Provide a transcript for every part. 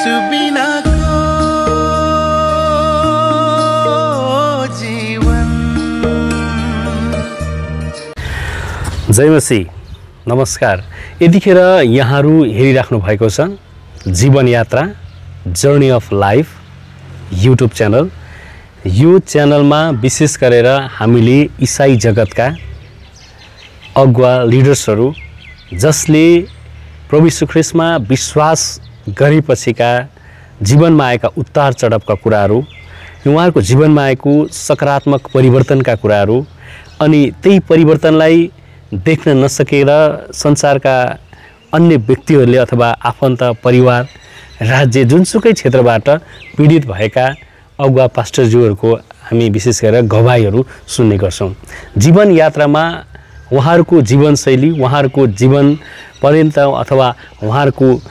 बिनाको जीवन। जय मसीह, नमस्कार। यतिखेर यहाँहरू हेरिराख्नु भएको छ जीवन यात्रा journey of life YouTube channel. यो च्यानलमा विशेष गरेर हामीले इसाई जगतका अगुवा लिडर्सहरू जसले प्रभु यीशु ख्रीष्टमा विश्वास गरेपछिका जीवनमा आएका उतार चढावका कुराहरू, उहाँहरूको जीवनमा आएको सकारात्मक परिवर्तनका कुराहरू, अनि त्यही परिवर्तनलाई देख्न नसकेर संसारका अन्य व्यक्तिहरूले अथवा आफन्त परिवार राज्य जुनसुकै क्षेत्रबाट पीडित भएका अगुवा पास्टरज्यूहरूको हामी विशेष गरेर गवाईहरू सुन्ने गर्छौँ। जीवन यात्रामा उहाँहरूको जीवनशैली, उहाँहरूको जीवन पर्यन्त अथवा उहाँहरूको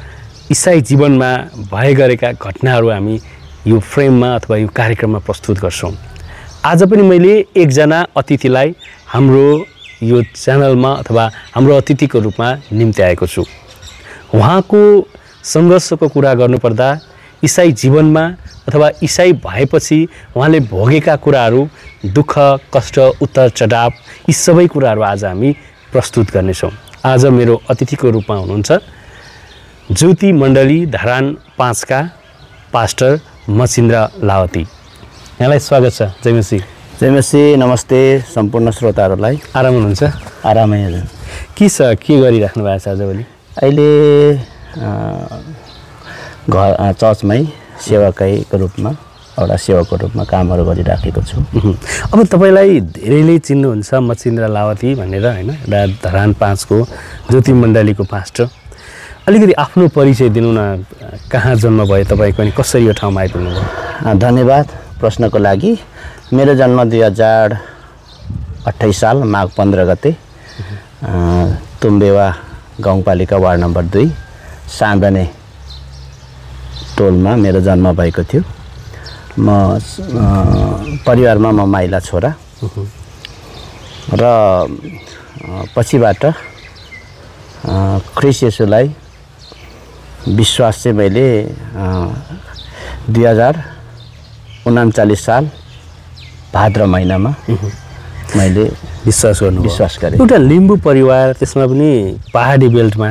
इसाई जीवनमा भए गरेका घटनाहरू हामी यो फ्रेममा अथवा यो कार्यक्रममा प्रस्तुत गर्छौँ। आज पनि मैले एकजना अतिथिलाई हाम्रो यो च्यानलमा अथवा हाम्रो अतिथिको रूपमा निम्ति आएको छु। उहाँको सङ्घर्षको कुरा गर्नुपर्दा इसाई जीवनमा अथवा इसाई भएपछि उहाँले भोगेका कुराहरू, दुःख कष्ट उतार चढाव, यी सबै कुराहरू आज हामी प्रस्तुत गर्नेछौँ। आज मेरो अतिथिको रूपमा हुनुहुन्छ ज्योति मण्डली धरान 5 का पास्टर मचिन्द्र लावती। यहाँलाई स्वागत छ। जय मसीह। जय मसीह। नमस्ते सम्पूर्ण श्रोताहरूलाई। आराम हुनुहुन्छ? आरामै हजुर। के छ, के गरिराख्नु भएको छ आजभोलि? अहिले घर चर्चमै सेवकैको रूपमा, एउटा सेवकको रूपमा कामहरू गरिराखेको छु। अब तपाईँलाई धेरैले चिन्नुहुन्छ मचिन्द्र लावती भनेर, होइन? एउटा धरान 5 को ज्योति मण्डलीको पास्टर। अलिकति आफ्नो परिचय दिनु न, कहाँ जन्म भयो तपाईँको, अनि कसरी यो ठाउँमा आइपुग्नु भयो? धन्यवाद प्रश्नको लागि। मेरो जन्म 2028 साल माघ 15 गते तुम्बेवा गाउँपालिका वार्ड नम्बर 2 साँदने टोलमा मेरो जन्म भएको थियो। म परिवारमा म माइला छोरा र पछिबाट ख्रीष्ट येशूलाई विश्वास चाहिँ मैले 2039 साल भाद्र महिनामा मैले विश्वास गरेँ। एउटा लिम्बू परिवार, त्यसमा पनि पहाडी बेल्टमा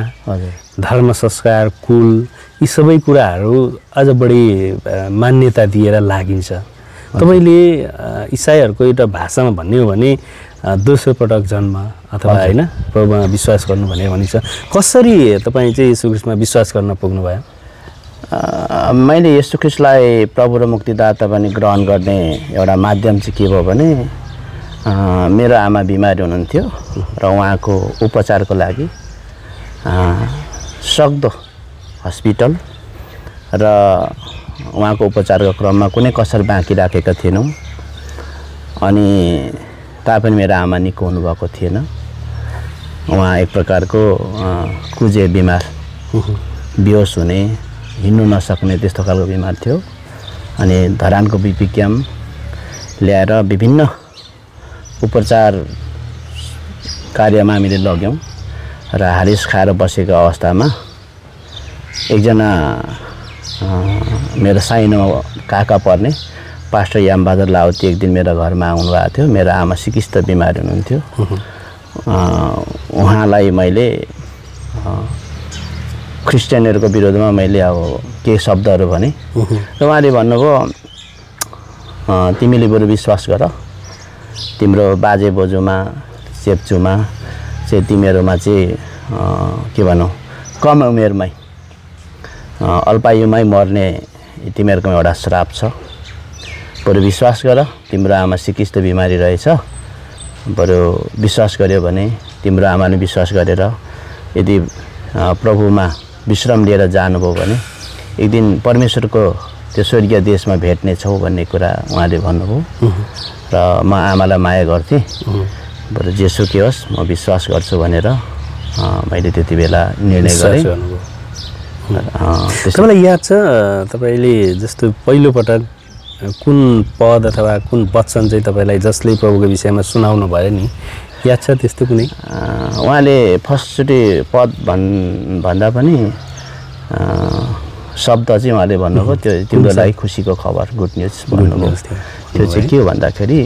धर्म संस्कार, कुल, यी सबै कुराहरू अझ बढी मान्यता दिएर लागिन्छ। तपाईँले इसाईहरूको एउटा भाषामा भन्ने हो भने दोस्रो पटक जन्म अथवा होइन प्रभुमा विश्वास गर्नु भनेर भनिन्छ। कसरी तपाईँ चाहिँ यीशु ख्रीष्टमा विश्वास गर्न पुग्नुभयो? मैले यीशु ख्रीष्टलाई प्रभु र मुक्तिदाता पनि ग्रहण गर्ने एउटा माध्यम चाहिँ के भयो भने मेरो आमा बिमारी हुनुहुन्थ्यो र उहाँको उपचारको लागि सक्दो हस्पिटल र उहाँको उपचारको क्रममा कुनै कसर बाँकी राखेका थिएनौँ। अनि तापनि मेरो आमा निको हुनुभएको थिएन। उहाँ एक प्रकारको कुजे बिमार, बेहोस हुने, हिँड्नु नसक्ने त्यस्तो खालको बिमार थियो। अनि धरानको बिपी क्याम्प ल्याएर विभिन्न उपचार कार्यमा हामीले लग्यौँ र हालिस खाएर बसेको अवस्थामा एकजना मेरो साइनो काका पर्ने पास्टर यामबहादुर लावती एक दिन मेरो घरमा आउनुभएको थियो। मेरो आमा सिकिस्त बिमारी हुनुहुन्थ्यो। उहाँलाई मैले क्रिस्चियनहरूको विरोधमा मैले अब केही शब्दहरू भने र उहाँले भन्नुभयो, तिमीले बरु विश्वास गर, तिम्रो बाजे बोजूमा चेप्चुमा चाहिँ तिमीहरूमा चाहिँ के भनौँ कम उमेरमै अल्पायुमै मर्ने तिमीहरूकोमा एउटा श्राप छ। बरु विश्वास गर, तिम्रो आमा सिकिस्त बिमारी रहेछ, बरु विश्वास गर्यो भने तिम्रो आमाले विश्वास गरेर यदि प्रभुमा विश्राम लिएर जानुभयो भने एक दिन परमेश्वरको त्यो स्वर्गीय देशमा भेट्ने छौ भन्ने कुरा उहाँले भन्नुभयो। र म आमालाई माया गर्थेँ, बरु जेसुकै होस् म विश्वास गर्छु भनेर मैले त्यति बेला निर्णय गरेँ। तपाईँलाई याद छ तपाईँले जस्तो पहिलोपटक कुन पद अथवा कुन वचन चाहिँ तपाईँलाई जसले प्रभुको विषयमा सुनाउनु भयो नि, याद छ त्यस्तो कुनै? उहाँले फर्स्टचोटि पद भन्दा पनि शब्द चाहिँ उहाँले भन्नुभयो त्यो तिम्रो लागि खुसीको खबर गुड न्युज भन्नुभयो। त्यो चाहिँ के हो भन्दाखेरि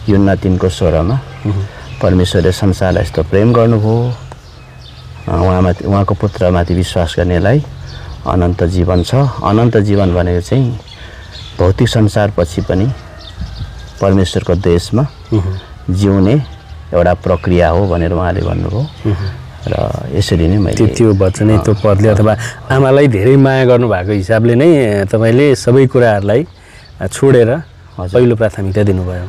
युहन्ना 3 को 16 मा परमेश्वरले संसारलाई यस्तो प्रेम गर्नुभयो उहाँको पुत्रमाथि विश्वास गर्नेलाई अनन्त जीवन छ। अनन्त जीवन भनेको चाहिँ भौतिक संसारपछि पनि परमेश्वरको देशमा जिउने एउटा प्रक्रिया हो भनेर उहाँले भन्नुभयो। र यसरी नै मैले त्यो वचनै त्यो पदले अथवा आमालाई धेरै माया गर्नुभएको हिसाबले नै तपाईँले सबै कुराहरूलाई छोडेर पहिलो प्राथमिकता दिनुभयो।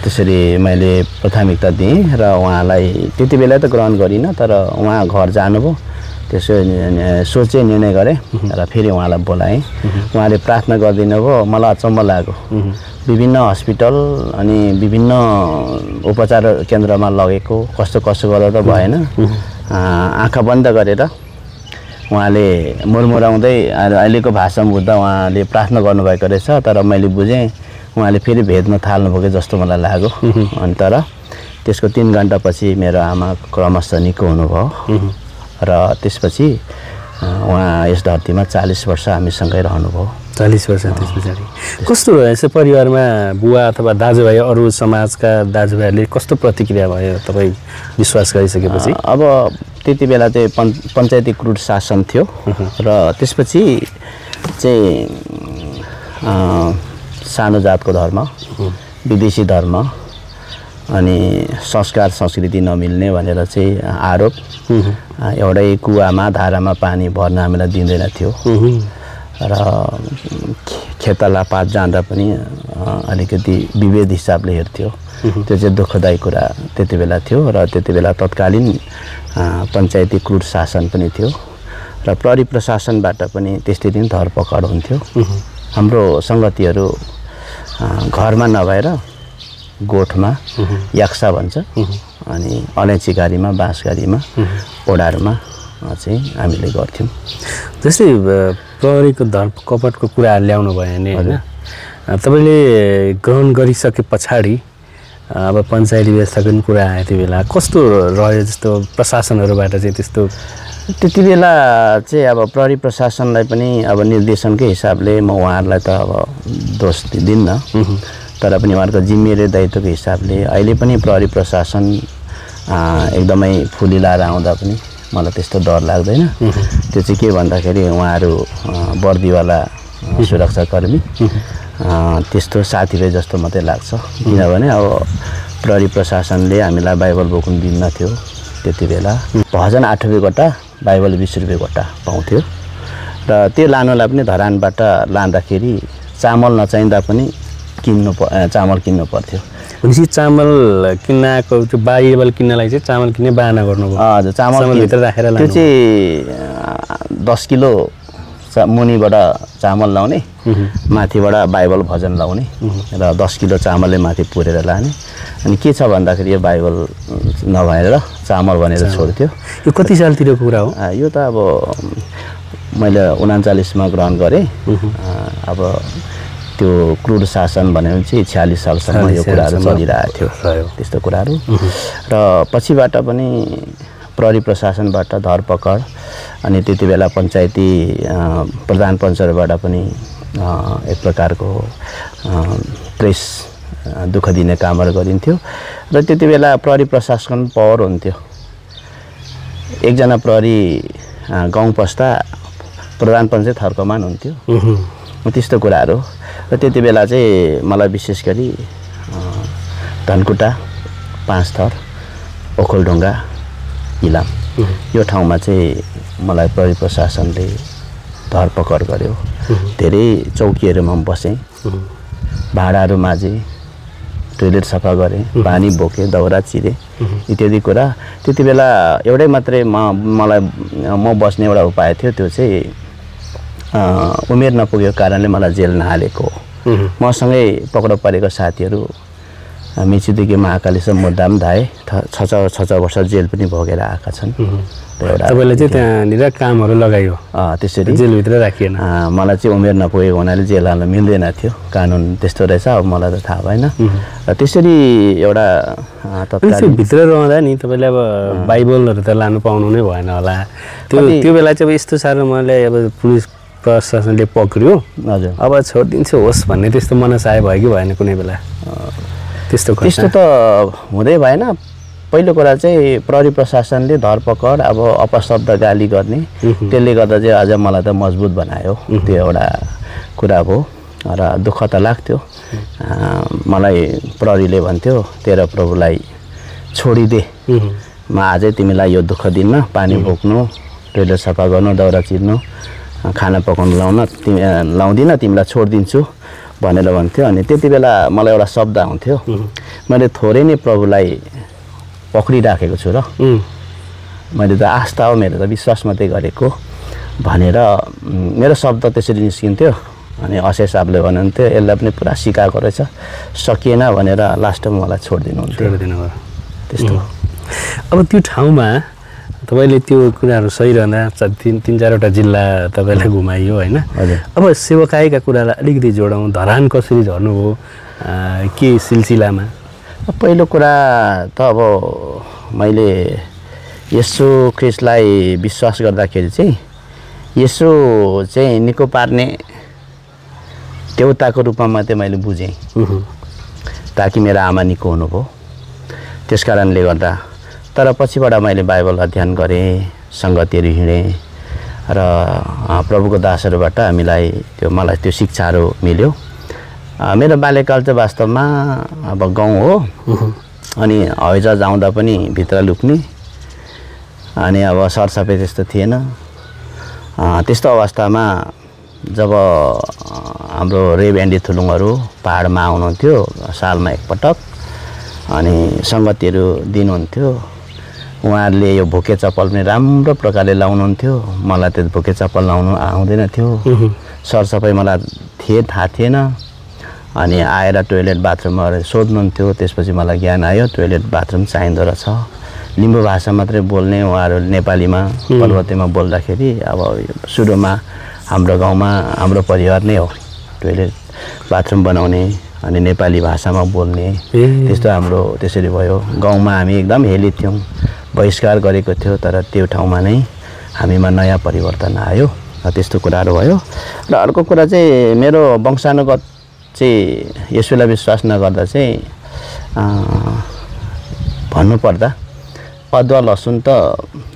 त्यसरी मैले प्राथमिकता दिएँ र उहाँलाई त्यति बेला त ग्रहण गरिनँ, तर उहाँ घर जानुभयो। त्यसो सोचे निर्णय गरेँ र फेरि उहाँलाई बोलाएँ। उहाँले प्रार्थना गरिदिनु भयो। मलाई अचम्म लाग्यो, विभिन्न हस्पिटल अनि विभिन्न उपचार केन्द्रमा लगेको कस्तो गर्दा त भएन। आँखा बन्द गरेर उहाँले मुरमुराउँदै अहिलेको भाषामा बुझ्दा उहाँले प्रार्थना गर्नुभएको रहेछ, तर मैले बुझेँ उहाँले फेरि भेट्न थाल्नुभयो जस्तो मलाई लाग्यो। अनि तर त्यसको 3 घन्टापछि मेरो आमा क्रमशः निको हुनुभयो र त्यसपछि उहाँ यस धरतीमा 40 वर्ष हामीसँगै रहनुभयो। 40 वर्ष त्यस पछाडि कस्तो रहेछ परिवारमा? बुवा अथवा दाजुभाइ, अरू समाजका दाजुभाइहरूले कस्तो प्रतिक्रिया भयो तपाईँ विश्वास गरिसकेपछि? अब त्यति बेला चाहिँ पञ्चायती क्रुड शासन थियो र त्यसपछि चाहिँ सानो जातको धर्म, विदेशी धर्म अनि संस्कार संस्कृति नमिल्ने भनेर चाहिँ आरोप, एउटै कुवामा धारामा पानी भर्न हामीलाई दिँदैन थियो र खेतलापात जाँदा पनि अलिकति विभेद हिसाबले हेर्थ्यो। त्यो चाहिँ दुःखदायी कुरा त्यति बेला थियो र त्यति बेला तत्कालीन पञ्चायती क्रुड शासन पनि थियो र प्रहरी प्रशासनबाट पनि त्यस्तै दिन धरपकड हुन्थ्यो। हाम्रो सङ्गतिहरू घरमा नभएर गोठमा याक्सा भन्छ अनि अलैँचीघारीमा बाँसघारीमा ओडारमा चाहिँ हामीले गर्थ्यौँ। जस्तै प्रहरीको धरपकडको कुराहरू ल्याउनु भयो भने होइन, तपाईँले ग्रहण गरिसके पछाडि अब पञ्चायती व्यवस्थाको कुरा आयो त्यो बेला कस्तो रह्यो? जस्तो प्रशासनहरूबाट चाहिँ त्यस्तो त्यति बेला चाहिँ अब प्रहरी प्रशासनलाई पनि अब निर्देशनकै हिसाबले म उहाँहरूलाई त अब दोष दिन्न, तर पनि उहाँहरूको जिम्मेवारी दायित्वको हिसाबले अहिले पनि प्रहरी प्रशासन एकदमै फुलिलाएर आउँदा पनि मलाई त्यस्तो डर लाग्दैन। त्यो चाहिँ के भन्दाखेरि उहाँहरू वर्दीवाला सुरक्षाकर्मी त्यस्तो साथीभाइ जस्तो मात्रै लाग्छ। किनभने अब प्रहरी प्रशासनले हामीलाई बाइबल बोक्नु दिन्न थियो। त्यति बेला भजन 8 रुपियाँ गोटा, बाइबल 20 रुपियाँ गोटा पाउँथ्यो र त्यो लानुलाई पनि धरानबाट लाँदाखेरि चामल नचाहिँदा पनि चामल किन्नु पर्थ्यो। भनेपछि चामल किन्न आएको त्यो बाइबल किन्नलाई चाहिँ चामल किन्ने बाहना गर्नुभयो? हजुर, चामल भित्र राखेर त्यो चाहिँ 10 किलो मुनिबाट चामल लाउने, माथिबाट बाइबल भजन लाउने र 10 किलो चामलले माथि पुरेर लाने। अनि के छ भन्दाखेरि यो बाइबल नभएर चामल भनेर छोड्थ्यो। यो कति सालतिरको कुरा हो? यो त अब मैले 39 मा ग्रहण गरेँ। अब त्यो क्रुड शासन भनेको चाहिँ 46 सालसम्म यो कुराहरू चलिरहेको थियो, त्यस्तो कुराहरू। र पछिबाट पनि प्रहरी प्रशासनबाट धरपकड अनि त्यति बेला पञ्चायती प्रधान पञ्चबाट पनि एक प्रकारको प्रेस दुःख दिने कामहरू गरिन्थ्यो र त्यति बेला प्रहरी प्रशासन पावर हुन्थ्यो। एकजना प्रहरी गाउँ पस्दा प्रधान पञ्चायत हर्कमान हुन्थ्यो, त्यस्तो कुराहरू। र त्यति बेला चाहिँ मलाई विशेष गरी धनकुटा, 5 थर, ओखलढुङ्गा, इलाम यो ठाउँमा चाहिँ मलाई प्रहरी प्रशासनले धरपकड गर्यो। धेरै चौकीहरूमा बसेँ, भाडाहरू माझेँ, टोइलेट सफा गरेँ, पानी बोकेँ, दाउरा चिरेँ इत्यादि कुरा। त्यति बेला एउटै मात्रै म बस्ने एउटा उपाय थियो, त्यो चाहिँ उमेर नपुगेको कारणले मलाई जेल नहालेको। मसँगै पक्राउ परेको साथीहरू मिचुदेखि महाकालीसम्म मुद्दा पनि धाए 6 वर्ष जेल पनि भोगेर आएका छन् एउटा तपाईँले चाहिँ त्यहाँनिर कामहरू लगायो त्यसरी जेलभित्र राखिएन मलाई चाहिँ उमेर नपुगेको हुनाले जेल हाल्न मिल्दैन थियो कानुन त्यस्तो रहेछ अब मलाई त थाहा भएन र त्यसरी एउटा भित्र रहँदा नि तपाईँले अब बाइबलहरू त लानु पाउनु नै भएन होला त्यो बेला चाहिँ अब यस्तो साह्रो मलाई अब पुलिस प्रशासनले पक्रियो हजुर अब छोडिदिन्छु होस् भन्ने त्यस्तो मनसाय भयो कि भएन कुनै बेला त्यस्तो त हुँदै भएन पहिलो कुरा चाहिँ प्रहरी प्रशासनले धरपकड अब अपशब्द गाली गर्ने त्यसले गर्दा चाहिँ अझ मलाई त मजबुत बनायो त्यो एउटा कुरा हो र दुःख त लाग्थ्यो मलाई प्रहरीले भन्थ्यो तेरो प्रभुलाई छोडिदे म आजै तिमीलाई यो दुःख दिनमा पानी बोक्नु टोइलेट सफा गर्नु दाउरा चिर्नु खाना पकाउनु लाउँदिन तिमीलाई छोडिदिन्छु भनेर भन्थ्यो अनि त्यति बेला मलाई एउटा शब्द आउँथ्यो मैले थोरै नै प्रभुलाई पक्रिराखेको छु र मैले त आस्था हो मेरो त विश्वास मात्रै गरेको भनेर मेरो शब्द त्यसरी निस्किन्थ्यो अनि अशेष साहबले भन्नुहुन्थ्यो यसलाई पनि पुरा सिकाएको रहेछ सकिएन भनेर लास्टमा मलाई छोडिदिनुहुन्थ्यो त्यस्तो अब त्यो ठाउँमा तपाईँले त्यो कुराहरू सही रहँदा तीन चारवटा जिल्ला तपाईँलाई घुमाइयो होइन अब सेवाकाईका कुरालाई अलिकति जोडौँ धरान कसरी झर्नुभयो के सिलसिलामा पहिलो कुरा त अब मैले येशू ख्रिस्टलाई विश्वास गर्दाखेरि चाहिँ येशू चाहिँ निको पार्ने देवताको रूपमा मात्रै मैले बुझेँ ताकि मेरो आमा निको हुनुभयो त्यस कारणले गर्दा तर पछिबाट मैले बाइबल अध्ययन गरेँ सङ्गतिहरू हिँडेँ र प्रभुको दासहरूबाट मलाई त्यो शिक्षाहरू मिल्यो मेरो बाल्यकाल चाहिँ वास्तवमा अब गाउँ हो अनि हवाईजहाज आउँदा पनि भित्र लुक्ने अनि अब सरसफाइ त्यस्तो थिएन त्यस्तो अवस्थामा जब हाम्रो रेव एन्डी थुलुङहरू पहाडमा आउनुहुन्थ्यो सालमा एकपटक अनि सङ्गतिहरू दिनुहुन्थ्यो उहाँहरूले यो भोके चप्पल पनि राम्रो प्रकारले लाउनुहुन्थ्यो मलाई त्यो भोके चप्पल लाउनु आउँदैन थियो सरसफाइ मलाई थाहा थिएन अनि आएर टोइलेट बाथरुमहरू सोध्नुहुन्थ्यो त्यसपछि मलाई ज्ञान आयो टोइलेट बाथरुम चाहिँदो रहेछ लिम्बू भाषा मात्रै बोल्ने उहाँहरू नेपालीमा पर्वतेमा बोल्दाखेरि अब सुरुमा हाम्रो गाउँमा हाम्रो परिवार नै हो टोइलेट बाथरुम बनाउने अनि नेपाली भाषामा बोल्ने त्यस्तो हाम्रो त्यसरी भयो गाउँमा हामी एकदम हेली थियौँ बहिष्कार गरेको थियो तर त्यो ठाउँमा नै हामीमा नयाँ परिवर्तन आयो त्यस्तो कुराहरू भयो र अर्को कुरा चाहिँ मेरो वंशानुगत चाहिँ येशूलाई विश्वास नगर्दा चाहिँ भन्नुपर्दा अदुवा लसुन त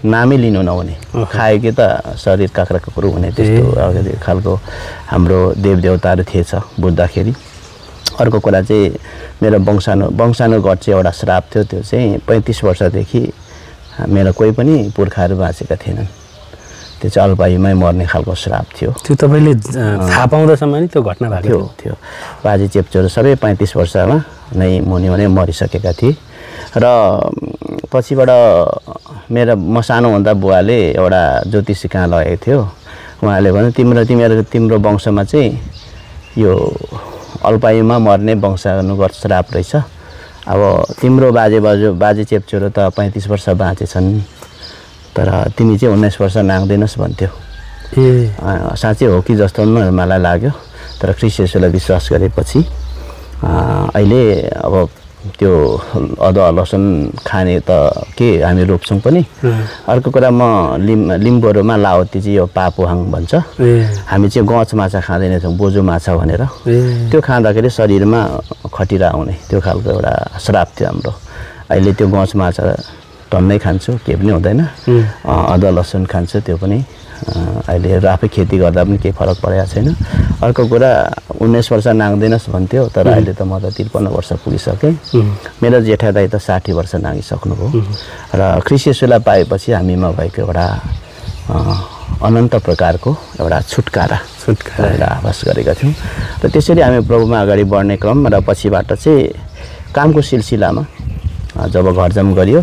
नामै लिनु नहुने खायो कि त शरीर काक्रा कुकुर हुने त्यस्तो खालको हाम्रो देवदेवताहरू थिएछ बुझ्दाखेरि अर्को कुरा चाहिँ मेरो वंशानुगत चाहिँ एउटा श्राप थियो त्यो चाहिँ 35 वर्षदेखि मेरो कोही पनि पुर्खाहरू बाँचेका थिएनन् त्यो चाहिँ अल्पायुमै मर्ने खालको श्राप थियो त्यो तपाईँले थाहा पाउँदासम्म नि त्यो घटना भएको थियो बाजे चेप्चोहरू सबै 35 वर्षमा नै मुनि मरिसकेका थिए र पछिबाट मेरो म सानो हुँदा बुवाले एउटा ज्योतिषी कहाँ लगेको थियो उहाँले भन्यो तिम्रो वंशमा चाहिँ यो अल्पायुमा मर्ने वंशानुगत श्राप रहेछ अब तिम्रो बाजे चेप्चोहरू त 35 वर्ष बाँचेछन् तर तिमी चाहिँ 19 वर्ष नाग्दैनस् भन्थ्यो साँच्चै हो कि जस्तो मलाई लाग्यो तर ख्रीष्ट येशूलाई विश्वास गरेपछि अहिले अब त्यो अदुवा लसुन खाने त के हामी रोप्छौँ पनि अर्को कुरा म लिम्बूहरूमा लावती चाहिँ यो पापुहाङ भन्छ हामी चाहिँ गछ माछा खाँदैनथ्यौँ बोजू माछा भनेर त्यो खाँदाखेरि शरीरमा खटिरा आउने त्यो खालको एउटा श्राप थियो हाम्रो अहिले त्यो गछ माछा टन्नै खान्छु केही पनि हुँदैन अदुवा लसुन खान्छु त्यो पनि अहिले आफै खेती गर्दा पनि केही फरक परेको छैन अर्को कुरा 19 वर्ष नाग्दैनस् भन्थ्यो तर अहिले त म त 53 वर्ष पुगिसकेँ मेरो जेठा दाइ त 60 वर्ष नागिसक्नुभयो र ख्रीष्ट येशूलाई पाएपछि हामीमा भएको एउटा अनन्त प्रकारको एउटा छुटकारा आभास गरेका थियौँ र त्यसरी हामी प्रभुमा अगाडि बढ्ने क्रम र पछिबाट चाहिँ कामको सिलसिलामा जब घरजम गरियो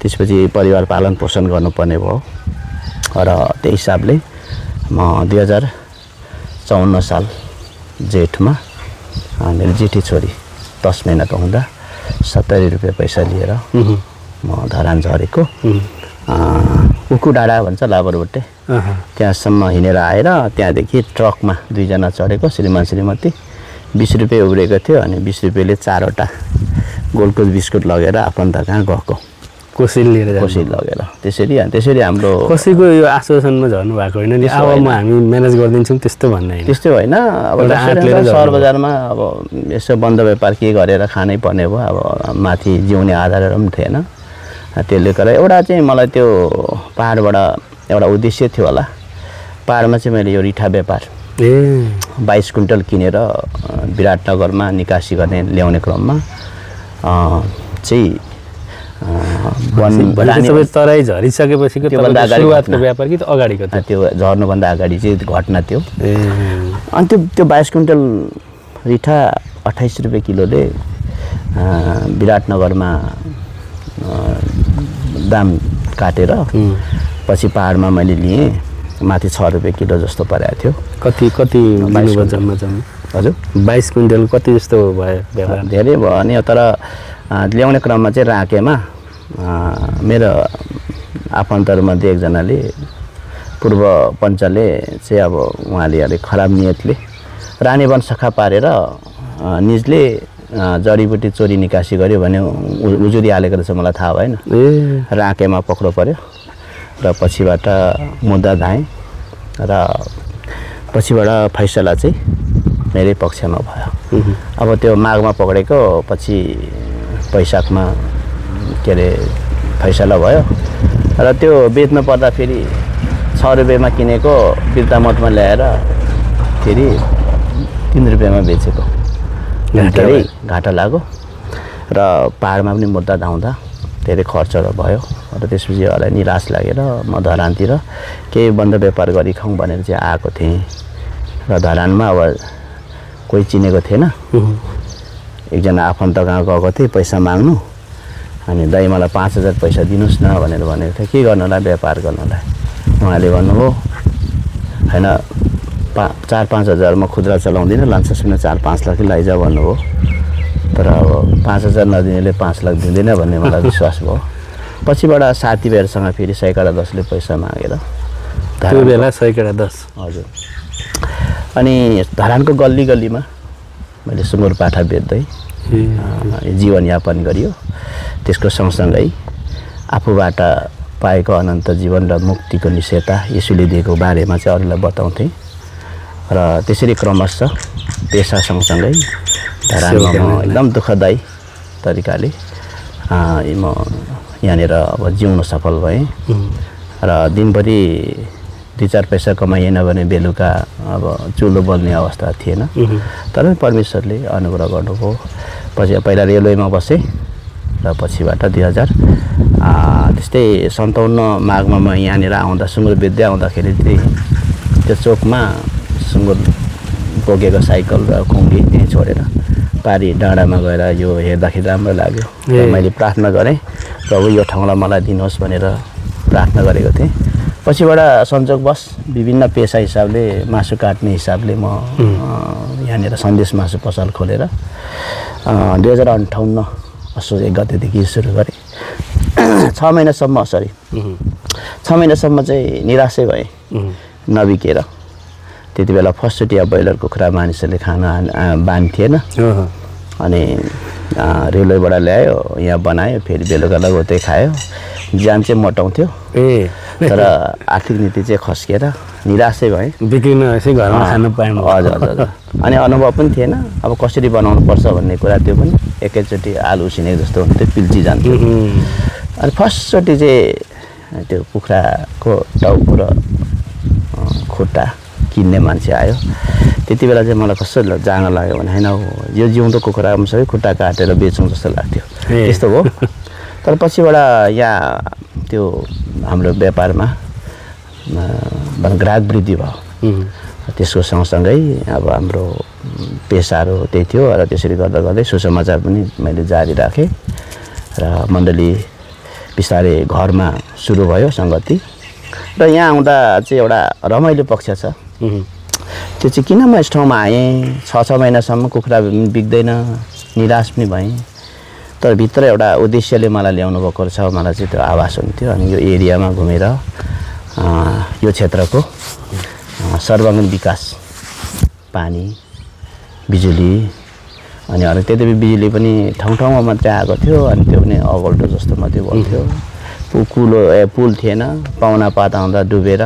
त्यसपछि परिवार पालन पोषण गर्नुपर्ने भयो र त्यही हिसाबले म 2054 साल जेठमा मेरो जेठी छोरी 10 महिनाको हुँदा 70 रुपियाँ पैसा लिएर म धरान झरेको उखु डाँडा भन्छ लाबरबोटे त्यहाँसम्म हिँडेर आएर त्यहाँदेखि ट्रकमा 2 जना चढेको श्रीमान श्रीमती 20 रुपियाँ उब्रेको थियो अनि 20 रुपियाँले 4वटा गोलकुज बिस्कुट लगेर आफन्त कहाँ गएको कोसिल लिएर लगेर त्यसरी हाम्रो कसैको यो आश्वासनमा झर्नु भएको होइन नि अब हामी म्यानेज गरिदिन्छौँ त्यस्तो भन्ने होइन त्यस्तो होइन अब सहर बजारमा अब यसो बन्द व्यापार के गरेर खानै पर्ने भयो अब माथि जिउने आधारहरू पनि थिएन त्यसले गर्दा एउटा चाहिँ मलाई त्यो पहाडबाट एउटा उद्देश्य थियो होला पहाडमा चाहिँ मैले यो रिठा व्यापार 22 क्विन्टल किनेर विराटनगरमा निकासी गर्ने ल्याउने क्रममा चाहिँ सबै तराई झरिसकेपछि सुरुवातको व्यापार कि त अगाडिको त्यो झर्नुभन्दा अगाडि चाहिँ घटना थियो अनि त्यो 22 क्विन्टल रिठा 28 रुपियाँ किलोले विराटनगरमा दाम काटेर पछि पहाडमा मैले लिएँ माथि 6 रुपियाँ किलो जस्तो परेको थियो कति जम्मा हजुर 22 क्विन्टल कति जस्तो भयो व्यापार धेरै भयो अनि तर ल्याउने क्रममा चाहिँ राकेमा मेरो आफन्तहरूमध्ये एकजनाले पूर्व पञ्चले चाहिँ अब उहाँले अलिक खराब नियतले रानीवन सखा पारेर निजले जडीबुटी चोरी निकासी गर्यो भने उजुरी हालेको रहेछ मलाई थाहा भएन राकेमा पक्रो पर्यो र पछिबाट मुद्दा धाएँ र पछिबाट फैसला चाहिँ मेरै पक्षमा भयो अब त्यो माघमा पक्रेको पछि वैशाखमा के अरे फैसला भयो र त्यो बेच्नु पर्दा फेरि 6 रुपियाँमा किनेको बिर्तामठमा ल्याएर फेरि 3 रुपियाँमा बेचेको धेरै घाटा लाग्यो र पहाडमा पनि मुद्दा धाउँदा धेरै खर्चहरू भयो र त्यसपछि मलाई निराश लागेर म धरानतिर केही बन्द व्यापार गरी खाउँ भनेर चाहिँ आएको थिएँ र धरानमा अब कोही चिनेको थिएन एकजना आफन्त कहाँ गएको थिएँ पैसा माग्नु अनि दाइ मलाई 5000 पैसा दिनुहोस् न भनेर भनेको थियो के गर्नलाई व्यापार गर्नलाई उहाँले भन्नुभयो होइन 4-5 हजारमा खुद्रा चलाउँदिनँ लान्छस् 4-5 लाख लैजा भन्नुभयो तर अब 5000 नदिनेले 5 लाख दिँदैन भन्ने मलाई विश्वास भयो पछिबाट साथीभाइहरूसँग फेरि 110ले पैसा मागेर त्यो बेला 110 हजुर अनि धरानको गल्ली गल्लीमा मैले सुँगुर पाठा बेच्दै जीवनयापन गरियो त्यसको सँगसँगै आफूबाट पाएको अनन्त जीवन र मुक्तिको निश्चयता यसुले दिएको बारेमा चाहिँ अरूलाई बताउँथेँ र त्यसरी क्रमशः पेसा सँगसँगै धरानमा म एकदम दुःखदायी तरिकाले म यहाँनिर अब जिउन सफल भएँ र दिनभरि 2-4 पैसा कमाइएन भने बेलुका अब चुलो बल्ने अवस्था थिएन तर परमेश्वरले अनुग्रह गर्नुभयो पछि पहिला रेलवेमा बसेँ र पछिबाट 2000 त्यस्तै 57 माघमा म यहाँनिर आउँदा सुँगुर बेच्दै आउँदाखेरि त्यो चोकमा सुँगुर बोकेको साइकल र खुङ्गी त्यहीँ छोडेर पारी डाँडामा गएर यो हेर्दाखेरि राम्रो लाग्यो र मैले प्रार्थना गरेँ प्रभु यो ठाउँलाई मलाई दिनुहोस् भनेर प्रार्थना गरेको थिएँ पछिबाट संजोगवश विभिन्न पेसा हिसाबले मासु काट्ने हिसाबले म यहाँनिर सन्देश मासु पसल खोलेर 2058 असोज 1 गतेदेखि सुरु गरेँ 6 महिनासम्म 6 महिनासम्म चाहिँ निराशै भएँ नबिकेर त्यति बेला फर्स्टचोटि अब ब्रोइलर कुखुरा मानिसहरूले खान बानी थिएन अनि रेलवेबाट ल्यायो यहाँ बनायो फेरि बेलुका लगौतै खायो ज्यान चाहिँ मोटाउँथ्यो तर आर्थिक नीति चाहिँ खस्किएर निराशै भएँ बिक्रिन यसै घरमा खान पाएँ हजुर हजुर अनि अनुभव पनि थिएन अब कसरी बनाउनु पर्छ भन्ने कुरा त्यो पनि एकैचोटि आलु उसिनेको जस्तो हुन्थ्यो पिल्ची जान्थ्यो अनि फर्स्टचोटि चाहिँ त्यो कुखुराको टाउको र खुट्टा किन्ने मान्छे आयो त्यति बेला चाहिँ मलाई कस्तो जान लाग्यो भने होइन यो जिउँदो कुखुरामा सबै खुट्टा काटेर बेचौँ जस्तो लाग्थ्यो त्यस्तो हो तर पछिबाट यहाँ त्यो हाम्रो व्यापारमा ग्राहक वृद्धि भयो त्यसको सँगसँगै अब हाम्रो पेसाहरू त्यही थियो र त्यसरी गर्दा गर्दै सुसमाचार पनि मैले जारी राखेँ र मण्डली बिस्तारै घरमा सुरु भयो सङ्गति र यहाँ आउँदा चाहिँ एउटा रमाइलो पक्ष छ त्यो चाहिँ किन म यस ठाउँमा आएँ 6 महिनासम्म कुखुरा बिक्दैन निराश पनि भएँ तर भित्र एउटा उद्देश्यले मलाई ल्याउनु भएको छ, मलाई चाहिँ त्यो आभास हुन्थ्यो। अनि यो एरियामा घुमेर यो क्षेत्रको सर्वाङ्गीन विकास, पानी, बिजुली, अनि अरू त्यति बिजुली पनि ठाउँ ठाउँमा मात्रै आएको थियो, अनि त्यो पनि अगल्टो जस्तो मात्रै भन्थ्यो। पुल थिएन, पाहुना पात आउँदा डुबेर,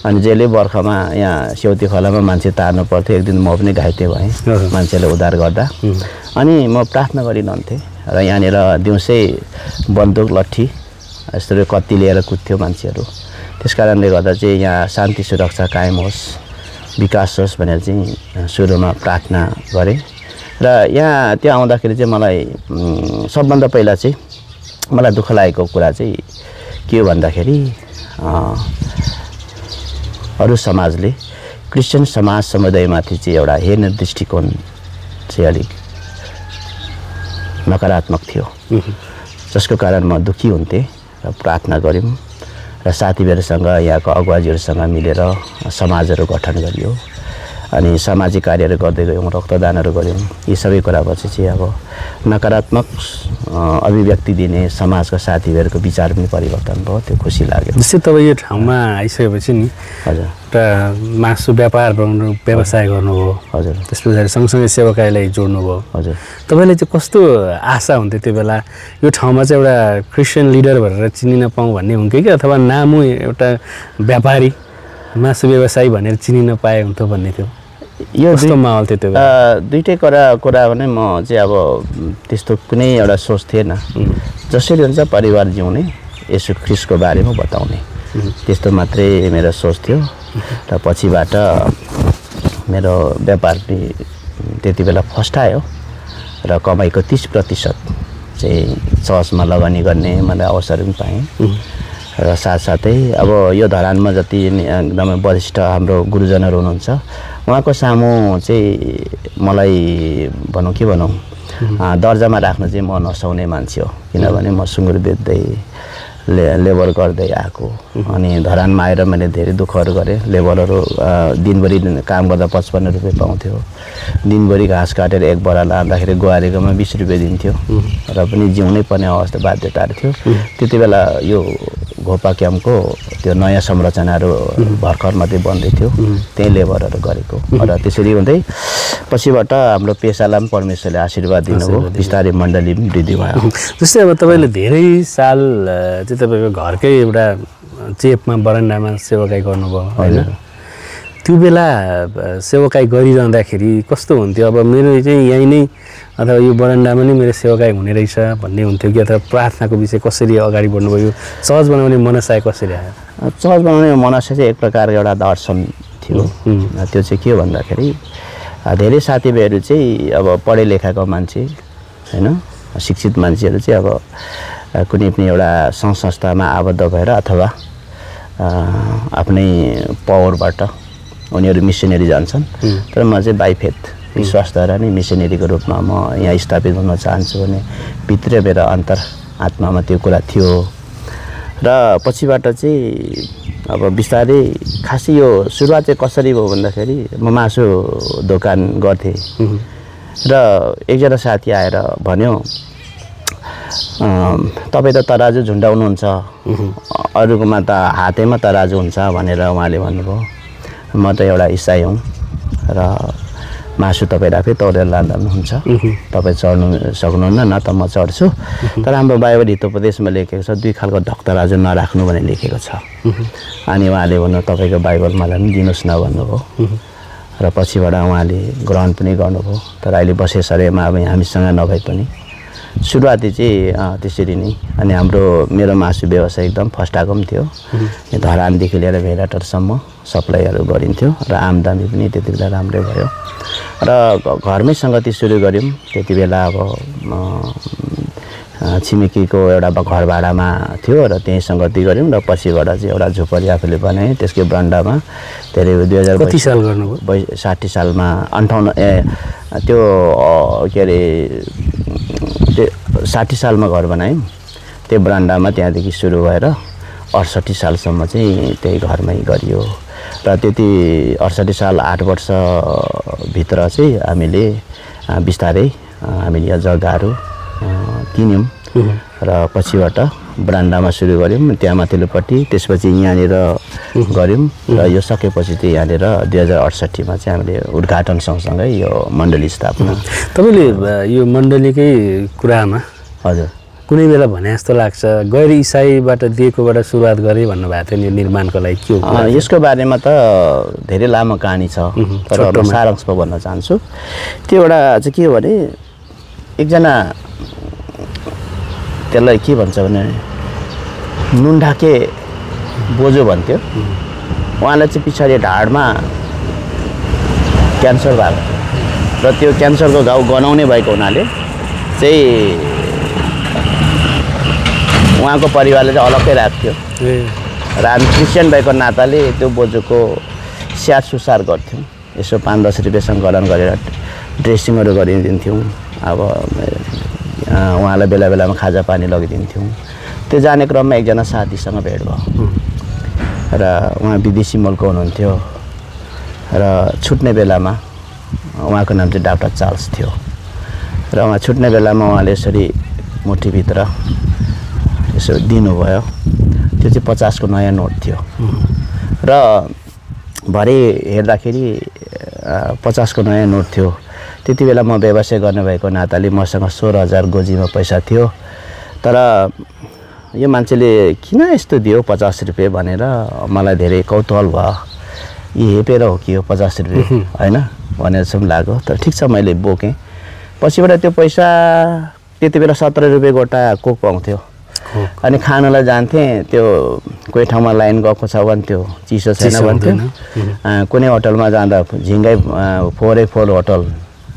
अनि जहिले बर्खामा यहाँ सेउती खोलामा मान्छे तार्नु पर्थ्यो। एक दिन म पनि घाइते भएँ मान्छेले उद्धार गर्दा। अनि म प्रार्थना गरिरहन्थेँ र यहाँनिर दिउँसै बन्दुक लट्ठी यस्तो कत्ती लिएर कुद्थ्यो मान्छेहरू। त्यस कारणले गर्दा चाहिँ यहाँ शान्ति सुरक्षा कायम होस्, विकास होस् भनेर चाहिँ सुरुमा प्रार्थना गरेँ। र यहाँ त्यो आउँदाखेरि चाहिँ मलाई सबभन्दा पहिला चाहिँ मलाई दुःख लागेको कुरा चाहिँ के हो भन्दाखेरि अरू समाजले क्रिस्चियन समाज समुदायमाथि चाहिँ एउटा हेर्ने दृष्टिकोण चाहिँ अलिक नकारात्मक थियो, जसको कारण म दुःखी हुन्थेँ। र प्रार्थना गऱ्यौँ र साथीभाइहरूसँग यहाँको अगुवाजीहरूसँग मिलेर समाजहरू गठन गरियो, अनि सामाजिक कार्यहरू गर्दै गयौँ, रक्तदानहरू गऱ्यौँ। यी सबै कुरापछि चाहिँ अब नकारात्मक अभिव्यक्ति दिने समाजका साथीभाइहरूको विचार पनि परिवर्तन भयो, त्यो खुसी लाग्यो। जस्तै तपाईँ यो ठाउँमा आइसकेपछि नि हजुर एउटा मासु व्यापार व्यवसाय गर्नुभयो, हजुर, त्यस पछाडि सँगसँगै सेवाकाईलाई जोड्नुभयो, हजुर, तपाईँले चाहिँ कस्तो आशा हुन्थ्यो त्यो बेला यो ठाउँमा चाहिँ एउटा क्रिस्चियन लिडर भनेर चिनिन पाऊँ भन्ने हुन्थ्यो कि अथवा नामु एउटा व्यापारी मासु व्यवसायी भनेर चिनिन पाए हुन्थ्यो भन्ने थियो? यो कस्तो माहौल थियो त्यो दुईटै कुरा भने म चाहिँ अब त्यस्तो कुनै एउटा सोच थिएन। जसरी हुन्छ परिवार जिउने, यसो ख्रिस्टको बारेमा बताउने, त्यस्तो मात्रै मेरो सोच थियो। र पछिबाट मेरो व्यापार पनि त्यति बेला फस्टायो र कमाइको 30% चाहिँ चर्चमा लगानी गर्ने मैले अवसर पनि पाएँ। र साथसाथै अब यो धरानमा जति एकदमै वरिष्ठ हाम्रो गुरुजनहरू हुनुहुन्छ, उहाँको सामु चाहिँ मलाई भनौँ के भनौँ दर्जामा राख्न चाहिँ म नसक्ने मान्छे हो। किनभने म सुँगुर बेच्दै लेबर गर्दै आएको, अनि धरानमा आएर मैले धेरै दुःखहरू गरेँ। लेबरहरू दिनभरि काम गर्दा 55 रुपियाँ पाउँथ्यो, दिनभरि घाँस काटेर एक बरा लाँदाखेरि गुहारीकोमा 20 रुपियाँ दिन्थ्यो, र पनि जिउनै पर्ने अवस्था बाध्यताहरू थियो। त्यति बेला यो घोपा क्याम्पको त्यो नयाँ संरचनाहरू भर्खर मात्रै बन्दै थियो, त्यही लेबरहरू गरेको। र त्यसरी हुँदै पछिबाट हाम्रो पेसालाई पनि परमेश्वरले आशीर्वाद दिनुभयो, बिस्तारै मण्डली पनि वृद्धि भयो। जस्तै अब तपाईँले धेरै साल चाहिँ तपाईँको घरकै एउटा चेपमा बरन्डामा सेवाकाई गर्नुभयो होइन? त्यो बेला सेवाकाई गरिरहँदाखेरि कस्तो हुन्थ्यो? अब मेरो चाहिँ यहीँ नै अथवा यो बरन्डामा नै मेरो सेवाकाई हुने रहेछ भन्ने हुन्थ्यो कि अथवा प्रार्थनाको विषय कसरी अगाडि बढ्नुभयो? चर्च बनाउने मनसाय कसरी आयो? चर्च बनाउने मनसाय चाहिँ एक प्रकारको एउटा दर्शन थियो। त्यो चाहिँ के भन्दाखेरि धेरै साथीभाइहरू चाहिँ अब पढे लेखाको मान्छे होइन, शिक्षित मान्छेहरू चाहिँ अब कुनै पनि एउटा सङ्घ संस्थामा आबद्ध भएर अथवा आफ्नै पावरबाट उनीहरू मिसनरी जान्छन्। तर म चाहिँ बाई फेथ, विश्वासद्वारा नै मिसनरीको रूपमा म यहाँ स्थापित हुन चाहन्छु भने भित्र मेरो अन्तर आत्मामा त्यो कुरा थियो। र पछिबाट चाहिँ अब बिस्तारै खासै यो सुरुवात चाहिँ कसरी भयो भन्दाखेरि म मासु दोकान गर्थेँ र एकजना साथी आएर भन्यो, तपाईँ त तराजु झुन्डाउनुहुन्छ, अरूकोमा त हातैमा तराजु हुन्छ भनेर उहाँले भन्नुभयो। म त एउटा इसाई हुँ र मासु तपाईँले आफै तौलेर लाँदा पनि हुन्छ, तपाईँ चढ्नु सक्नुहुन्न, न त म चढ्छु। तर हाम्रो बाइबल हितोपदेशमा लेखेको छ 2 खालको ढक तराजु नराख्नु भनेर लेखेको छ। अनि उहाँले भन्नु तपाईँको बाइबल मलाई पनि दिनुहोस् न भन्नुभयो। र पछिबाट उहाँले ग्रहण पनि गर्नुभयो। तर अहिले बसेसरेमा अब हामीसँग नभए पनि सुरुवाती चाहिँ त्यसरी नै। अनि मेरो मासु व्यवसाय एकदम फस्टाएको पनि थियो। धरानदेखि लिएर भेडाटरसम्म सप्लाईहरू गरिन्थ्यो र आमदामी पनि त्यति बेला राम्रै भयो। र घरमै सङ्गति सुरु गऱ्यौँ। त्यति बेला अब छिमेकीको एउटा घर भाडामा थियो र त्यहीँ सङ्गति गऱ्यौँ। र पछिबाट चाहिँ एउटा झुपडी आफूले बनाएँ, त्यसकै बन्डामा धेरै 2000 साल गर्नुभयो? 60 सालमा 58 त्यो के अरे 60 सालमा घर बनायौँ। त्यो बरान्डामा त्यहाँदेखि सुरु भएर 68 सालसम्म चाहिँ त्यही घरमै गरियो। र त्यति 68 साल 8 वर्षभित्र चाहिँ हामीले बिस्तारै हामीले यहाँ जग्गाहरू किन्यौँ र पछिबाट ब्रान्डामा सुरु गऱ्यौँ त्यहाँ माथिल्लोपट्टि त्यसपछि यहाँनिर गऱ्यौँ र यो सकेपछि चाहिँ यहाँनिर 2068मा चाहिँ हामीले उद्घाटन सँगसँगै यो मण्डली स्थापना तपाईँले यो मण्डलीकै कुरामा हजुर कुनै बेला भने जस्तो लाग्छ गैर इसाईबाट दिएकोबाट सुरुवात गरेँ भन्नुभएको थियो नि यो निर्माणको लागि के हो यसको बारेमा त धेरै लामो कहानी छ तर म सारांशमा भन्न चाहन्छु त्यो एउटा चाहिँ के हो भने एकजना त्यसलाई के भन्छ भने नुनढाके बोजू भन्थ्यो उहाँलाई चाहिँ पछाडि ढाडमा क्यान्सर भएको थियो र त्यो क्यान्सरको घाउ गनाउने भएको हुनाले चाहिँ उहाँको परिवारले चाहिँ अलग्गै राख्थ्यो र हामी क्रिस्चियन भएको नाताले त्यो बोजूको स्याहार सुसार गर्थ्यौँ यसो 5-10 रुपियाँ सङ्कलन गरेर ड्रेसिङहरू गरिदिन्थ्यौँ अब उहाँलाई बेला बेलामा खाजा पानी लगिदिन्थ्यौँ त्यो जाने क्रममा एकजना साथीसँग भेट भयो र उहाँ विदेशी मुल्कको हुनुहुन्थ्यो र छुट्ने बेलामा उहाँको नाम चाहिँ डाक्टर चार्ल्स थियो र उहाँ छुट्ने बेलामा उहाँले यसरी मुठीभित्र यसो दिनुभयो त्यो चाहिँ 50 को नयाँ नोट थियो र भरे हेर्दाखेरि 50 को नयाँ नोट थियो त्यति बेला म व्यवसाय गर्नुभएको नाताले मसँग 16,000 गोजीमा पैसा थियो तर यो मान्छेले किन यस्तो दियो 50 रुपियाँ भनेर मलाई धेरै कौतूहल भयो यी हेपेर हो कि यो 50 रुपियाँ होइन भनेर चाहिँ लाग्यो तर ठिक छ मैले बोकेँ पछिबाट त्यो पैसा त्यति बेला 17 रुपियाँ गोटा कोक पाउँथ्यो अनि खानलाई जान्थेँ त्यो कोही ठाउँमा लाइन गएको छ भन्थ्यो चिसो छैन भन्थ्यो कुनै होटलमा जाँदा झिङ्गै 4 होटल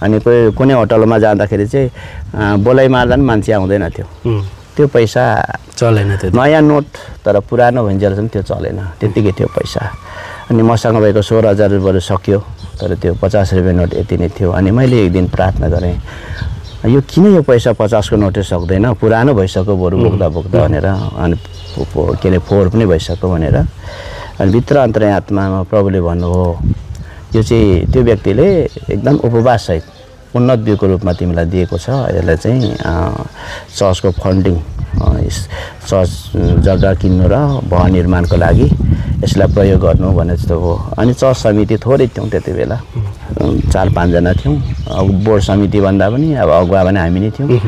अनि कुनै होटलमा जाँदाखेरि चाहिँ बोलाइ मार्दा पनि मान्छे आउँदैन थियो त्यो पैसा चलेन त्यो नयाँ नोट तर पुरानो भइन्जेलसम्म त्यो चलेन त्यतिकै थियो पैसा अनि मसँग भएको 16,000 रुपियाँ सक्यो तर त्यो 50 रुपियाँ नोट यति नै थियो अनि मैले एक दिन प्रार्थना गरेँ यो किन यो पैसा 50 को नोटै सक्दैन पुरानो भइसक्यो बरु बोक्दा बोक्दा भनेर अनि के अरे फोहोर पनि भइसक्यो भनेर अनि भित्र अन्तर्यात्मामा प्रभुले भन्नुभयो यो चाहिँ त्यो व्यक्तिले एकदम उपवाससहित उन्नत बिउको रूपमा तिमीलाई दिएको छ यसलाई चाहिँ चर्चको फन्डिङ चर्च जग्गा किन्नु र भवन निर्माणको लागि यसलाई प्रयोग गर्नु भने जस्तो हो अनि चर्च समिति थोरै थियौँ त्यति बेला 4-5 जना थियौँ बोर्ड समिति भन्दा पनि अब अगुवा भने हामी नै थियौँ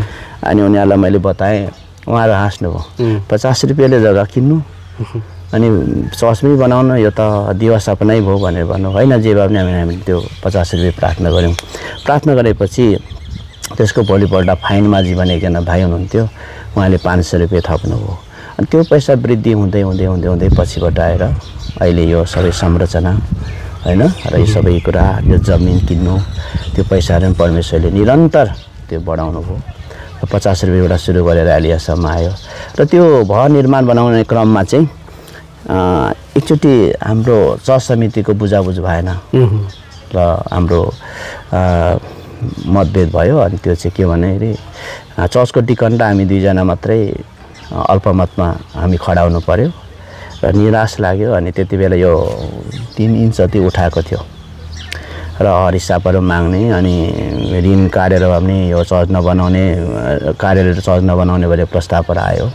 अनि उनीहरूलाई मैले बताएँ उहाँहरू हाँस्नुभयो 50 रुपियाँले जग्गा किन्नु अनि चर्च पनि बनाउनु यो त दिवा सपनै भयो भनेर भन्नु होइन जे भए पनि हामीले त्यो 50 रुपियाँ प्रार्थना गऱ्यौँ प्रार्थना गरेपछि त्यसको भोलिपल्ट फाइन माझी भने एकजना भाइ हुनुहुन्थ्यो उहाँले 500 रुपियाँ थप्नुभयो अनि त्यो पैसा वृद्धि हुँदै हुँदै हुँदै हुँदै पछिबाट आएर अहिले यो सबै संरचना हैन र यो सबै कुरा यो जमिन किन्नु त्यो पैसाहरू परमेश्वरले निरन्तर त्यो बढाउनु भयो र 50 रुपियाँबाट सुरु गरेर अहिलेसम्म आयो र त्यो भवन निर्माण बनाउने क्रममा चाहिँ एकचोटि हाम्रो चर्च समितिको बुझाबुझ भएन र हाम्रो मतभेद भयो अनि त्यो चाहिँ के भने चर्चको डिकन र हामी 2 जना मात्रै अल्पमतमा हामी खडाउनु पर्यो र निराश लाग्यो अनि त्यति बेला यो 3 इन्च जति उठाएको थियो र हरिसापहरू माग्ने अनि ऋण काटेर पनि यो चर्च नबनाउने कार्यालय चर्च नबनाउने भनेर प्रस्तावहरू आयो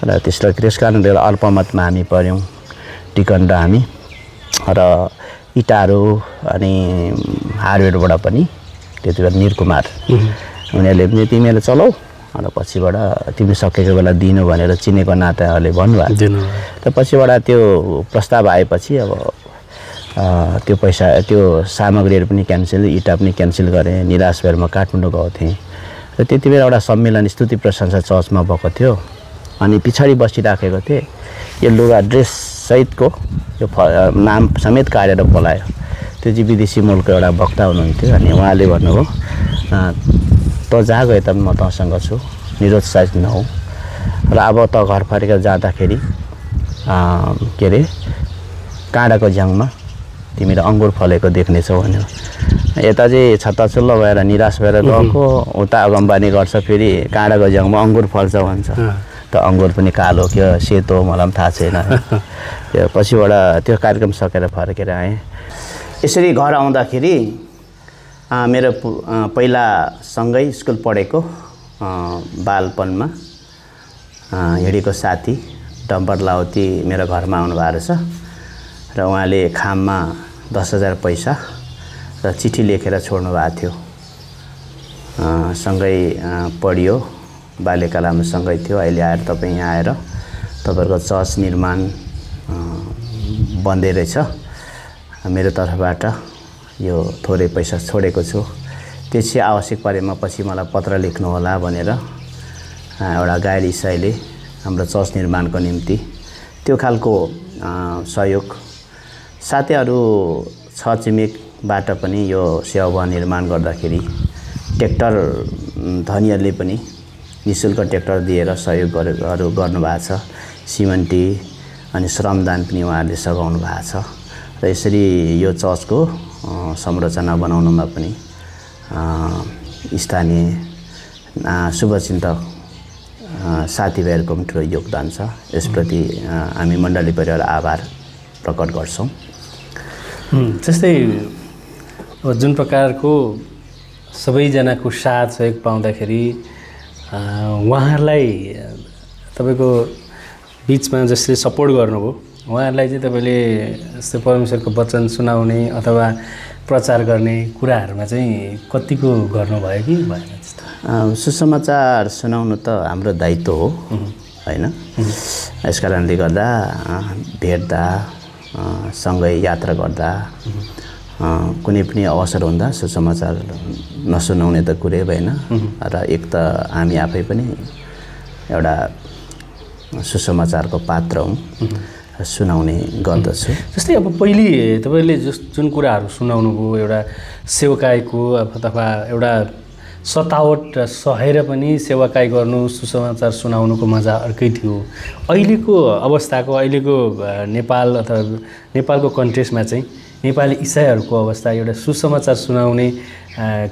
र त्यस कारणले अल्पमतमा हामी पर्यौँ डिकन र हामी र इटाहरू अनि हार्डवेयरबाट पनि त्यति बेला निरकुमार उनीहरूले पनि तिमीहरूले चलाऊ अनि पछिबाट तिमी सकेको बेला दिनु भनेर चिनेको नाताहरूले भन्नुभयो र पछिबाट त्यो प्रस्ताव आएपछि अब त्यो पैसा त्यो सामग्रीहरू पनि क्यान्सल इटा पनि क्यान्सल गरेँ निराश भएर म काठमाडौँ गएको थिएँ र त्यति बेला एउटा सम्मेलन स्तुति प्रशंसा चर्चमा भएको थियो अनि पछाडि बसिराखेको थिएँ यो लुगा ड्रेस सहितको यो नाम समेत काटेर बोलायो त्यो चाहिँ विदेशी मुलको एउटा वक्ता हुनुहुन्थ्यो अनि उहाँले भन्नुभयो त जहाँ गए त म तँसँग छु निरुत्साहित नहौ र अब त घर फर्केर जाँदाखेरि के अरे काँडाको झ्याङमा तिमीले अङ्गुर फलेको देख्नेछौ भन्यो यता चाहिँ छत्ताचुल्लो भएर निराश भएर गएको उता अगमबानी गर्छ फेरि काँडाको झ्याङमा अङ्गुर फल्छ भन्छ त अङ्गुर पनि कालो के सेतो मलाई पनि थाहा छैन त्यो पछिबाट त्यो कार्यक्रम सकेर फर्केर आएँ यसरी घर आउँदाखेरि मेरो पहिला सँगै स्कुल पढेको बालपनमा हिँडेको साथी डम्पर लाउती मेरो घरमा आउनुभएको रहेछ र उहाँले खाममा 10,000 पैसा र चिठी लेखेर छोड्नु भएको थियो। सँगै पढियो, बाल्यकालमा सँगै थियो। अहिले आएर तपाईँ यहाँ आएर तपाईँहरूको चर्च निर्माण बन्दै रहेछ, मेरो तर्फबाट यो थोरै पैसा छोडेको छु, त्यसै आवश्यक परेमा पछि मलाई पत्र लेख्नु होला भनेर एउटा गाइड इसाईले हाम्रो चर्च निर्माणको निम्ति त्यो खालको सहयोग, साथै अरू छरछिमेकबाट पनि यो सेवा निर्माण गर्दाखेरि ट्र्याक्टर धनीहरूले पनि निःशुल्क ट्र्याक्टर दिएर सहयोग गर्नुभएको छ। सिमेन्टी अनि श्रमदान पनि उहाँहरूले सघाउनु भएको छ र यसरी यो चर्चको संरचना बनाउनमा पनि स्थानीय शुभचिन्तक साथीभाइहरूको पनि ठुलो योगदान छ। यसप्रति हामी मण्डली परिवार आभार प्रकट गर्छौँ। जस्तै जुन प्रकारको सबैजनाको साथ सहयोग पाउँदाखेरि उहाँहरूलाई तपाईँको बिचमा जसले सपोर्ट गर्नुभयो उहाँहरूलाई चाहिँ तपाईँले जस्तै परमेश्वरको वचन सुनाउने अथवा प्रचार गर्ने कुराहरूमा चाहिँ कतिको गर्नुभयो कि भएन? सुसमाचार सुनाउनु त हाम्रो दायित्व हो हैन? यस कारणले गर्दा भेट्दा सँगै यात्रा गर्दा कुनै पनि अवसर हुँदा सुसमाचार नसुनाउने त कुरै भएन र एक त हामी आफै पनि एउटा सुसमाचारको पात्र हौँ, सुनाउने गर्दछु। जस्तै अब पहिले तपाईँले जुन कुराहरू सुनाउनु भयो, एउटा सेवकाईको अथवा एउटा सतावट सहेर पनि सेवाकाई गर्नु, सुसमाचार सुनाउनुको मजा अर्कै थियो। अहिलेको अवस्थाको, अहिलेको नेपाल अथवा नेपालको कन्टेक्स्टमा चाहिँ नेपाली इसाईहरूको अवस्था एउटा सुसमाचार सुनाउने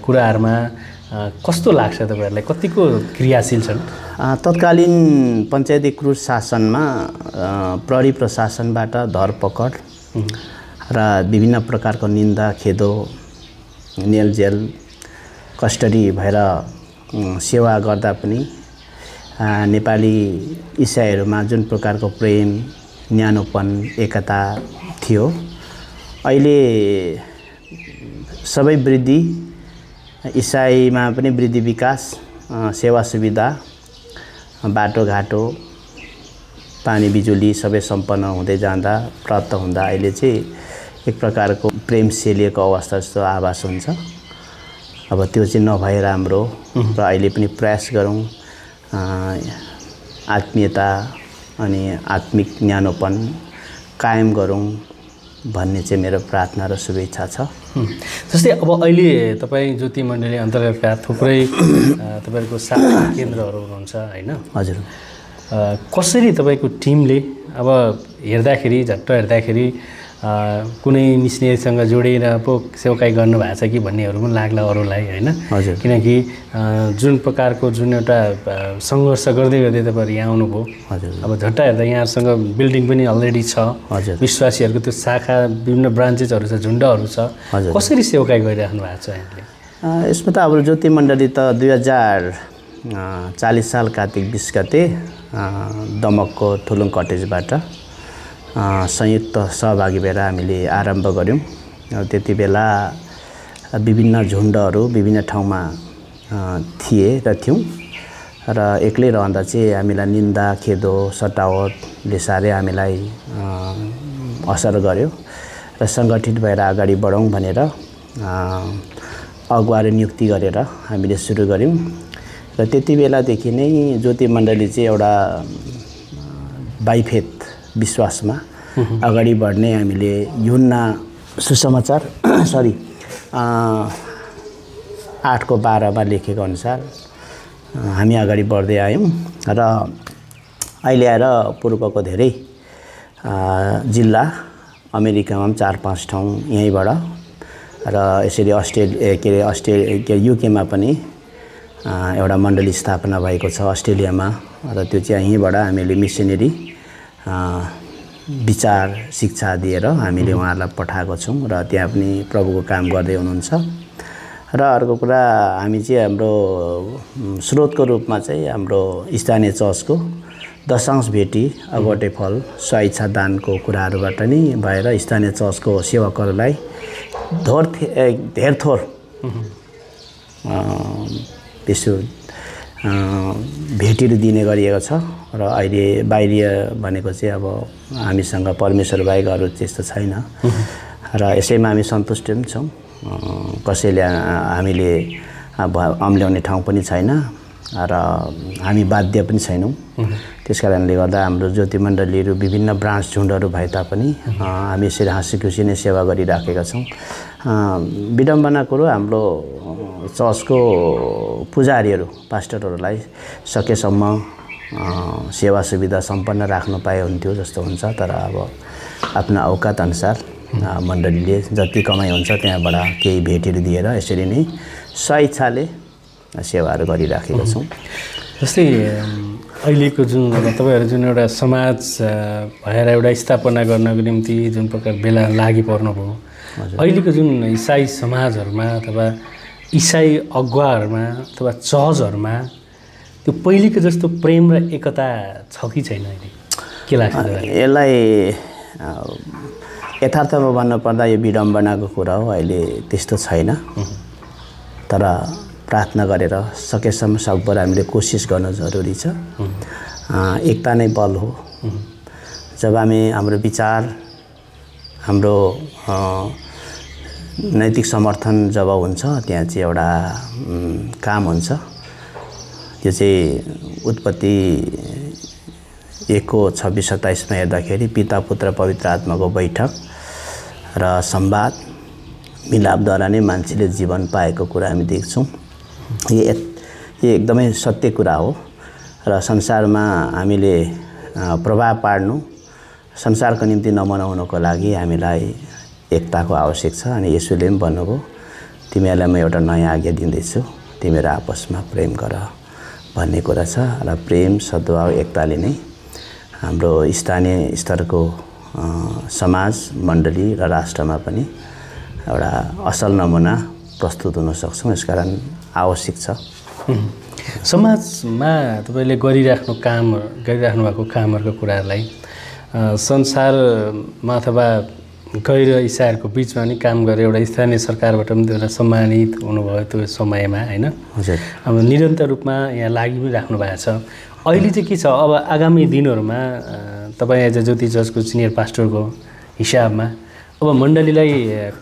कुराहरूमा कस्तो लाग्छ तपाईँहरूलाई? कतिको क्रियाशील छन्? तत्कालीन पञ्चायतीकृत शासनमा प्रहरी प्रशासनबाट धरपकड र विभिन्न प्रकारको निन्दा, खेदो, नेलजेल, कस्टडी भएर सेवा गर्दा पनि नेपाली इसाईहरूमा जुन प्रकारको प्रेम, न्यानोपन, एकता थियो, अहिले सबै वृद्धि, इसाईमा पनि वृद्धि विकास, सेवा सुविधा, बाटोघाटो, पानी बिजुली सबै सम्पन्न हुँदै जाँदा, प्राप्त हुँदा अहिले चाहिँ एक प्रकारको प्रेम सेलिएको अवस्था जस्तो आभास हुन्छ। अब त्यो चाहिँ नभए राम्रो र अहिले पनि प्रयास गरौँ आत्मीयता अनि आत्मिक न्यानोपन कायम गरौँ भन्ने चाहिँ मेरो प्रार्थना र शुभेच्छा छ। जस्तै अब अहिले तपाईँ ज्योति मण्डली अन्तर्गतका थुप्रै तपाईँहरूको साथी केन्द्रहरू हुनुहुन्छ हैन? हजुर। कसरी तपाईँको टिमले अब हेर्दाखेरि, झट्ट हेर्दाखेरि कुनै मिसनेरीसँग जोडेर पो सेवाकाई गर्नुभएको छ कि भन्नेहरू पनि लाग्ला अरूलाई हैन? हजुर। किनकि जुन प्रकारको जुन एउटा सङ्घर्ष गर्दै गर्दै तपाईँहरू यहाँ आउनुभयो। हजुर। अब झट्ट हेर्दा यहाँहरूसँग बिल्डिङ पनि अलरेडी छ। हजुर। विश्वासीहरूको त्यो शाखा, विभिन्न ब्रान्चेसहरू छ, झुन्डहरू छ। हजुर। कसरी सेवाकाई गरिराख्नु भएको छ यहाँले? यसमा त अब ज्योति मण्डली त 2040 साल कार्तिक 20 गते दमकको थुलुङ कटेजबाट संयुक्त सहभागी भएर हामीले आरम्भ गऱ्यौँ। त्यति बेला विभिन्न झुन्डहरू विभिन्न ठाउँमा थिए र थियौँ र एक्लै रहँदा चाहिँ हामीलाई निन्दा, खेदो, सतावटले साह्रै हामीलाई असर गर्यो र सङ्गठित भएर अगाडि बढौँ भनेर अगुवाहरू नियुक्ति गरेर हामीले सुरु गऱ्यौँ र त्यति बेलादेखि नै ज्योति मण्डली चाहिँ एउटा बाइफेथ विश्वासमा अगाडि बढ्ने हामीले युहन्ना सुसमाचार 8:12 लेखेको अनुसार हामी अगाडि बढ्दै आयौँ र अहिले आएर पूर्वको धेरै जिल्ला, अमेरिकामा पनि 4-5 ठाउँ यहीँबाट र यसरी युकेमा पनि एउटा मण्डली स्थापना भएको छ, अस्ट्रेलियामा, र त्यो चाहिँ यहीँबाट हामीले मिसनरी विचार शिक्षा दिएर हामीले उहाँहरूलाई पठाएको छौँ र त्यहाँ पनि प्रभुको काम गर्दै हुनुहुन्छ। र अर्को कुरा हामी चाहिँ हाम्रो स्रोतको रूपमा चाहिँ हाम्रो स्थानीय चर्चको दशांश भेटी अगटे फल स्वेच्छा दानको कुराहरूबाट नै भएर स्थानीय चर्चको सेवकहरूलाई धेर थोर त्यसो भेटीहरू दिने गरिएको छ र अहिले बाहिरी भनेको चाहिँ अब हामीसँग परमेश्वर बाहेक अरू त्यस्तो छैन र यसैमा हामी सन्तुष्ट पनि छौँ। कसैले हामीले अम्ल्याउने ठाउँ पनि छैन र हामी बाध्य पनि छैनौँ। त्यस कारणले गर्दा हाम्रो ज्योति मण्डलीहरू विभिन्न ब्रान्च झुन्डहरू भए तापनि हामी यसरी हाँसी खुसी नै सेवा गरिराखेका छौँ। विडम्बना कुरो हाम्रो चर्चको पुजारीहरू पास्टरहरूलाई सकेसम्म सेवा सुविधा सम्पन्न राख्न पाए हुन्थ्यो जस्तो हुन्छ। तर अब आफ्ना औकात अनुसार मण्डलीले जति कमाइ हुन्छ त्यहाँबाट केही भेटहरू दिएर यसरी नै स्वेच्छाले सेवाहरू गरिराखेका छौँ। जस्तै अहिलेको जुन तपाईँहरू जुन एउटा समाज भएर एउटा स्थापना गर्नको निम्ति जुन प्रकार बेला लागि पर्नुभयो, अहिलेको जुन इसाई समाजहरूमा अथवा इसाई अगुवाहरूमा अथवा चर्चहरूमा त्यो पहिलेको जस्तो प्रेम र एकता छ कि छैन? अहिले के लाग्छ यसलाई यथार्थमा भन्नुपर्दा यो विडम्बनाको कुरा हो। अहिले त्यस्तो छैन। तर प्रार्थना गरेर सकेसम्म सकभर हामीले कोसिस गर्न जरुरी छ। एकता नै बल हो। जब हाम्रो विचार हाम्रो नैतिक समर्थन जब हुन्छ त्यहाँ चाहिँ एउटा काम हुन्छ। यो चाहिँ उत्पत्ति 1:26-27 हेर्दाखेरि पिता पुत्र पवित्र आत्माको बैठक र संवाद मिलापद्वारा नै मान्छेले जीवन पाएको कुरा हामी देख्छौँ। यो एकदमै सत्य कुरा हो र संसारमा हामीले प्रभाव पार्नु, संसारको निम्ति नमनाउनको लागि हामीलाई एकताको आवश्यक छ। अनि येशूले पनि भन्नुभयो, तिमीहरूलाई म एउटा नयाँ आज्ञा दिँदैछु, तिमीहरू आपसमा प्रेम गर भन्ने कुरा छ। र प्रेम, सद्भाव, एकताले नै हाम्रो स्थानीय स्तरको समाज मण्डली र राष्ट्रमा पनि एउटा असल नमुना प्रस्तुत हुन सक्छौँ। यसकारण आवश्यक छ। समाजमा तपाईँले गरिराख्नु भएको कामहरूको कुराहरूलाई संसारमा अथवा गैर इसाईहरूको बिचमा नि काम गरेर एउटा स्थानीय सरकारबाट पनि एउटा सम्मानित हुनुभयो त्यो समयमा, होइन? हजुर। अब निरन्तर रूपमा यहाँ लागि पनि राख्नु भएको छ। अहिले चाहिँ के छ, अब आगामी दिनहरूमा तपाईँ एज अ ज्योति चर्चको सिनियर पास्टरको हिसाबमा अब मण्डलीलाई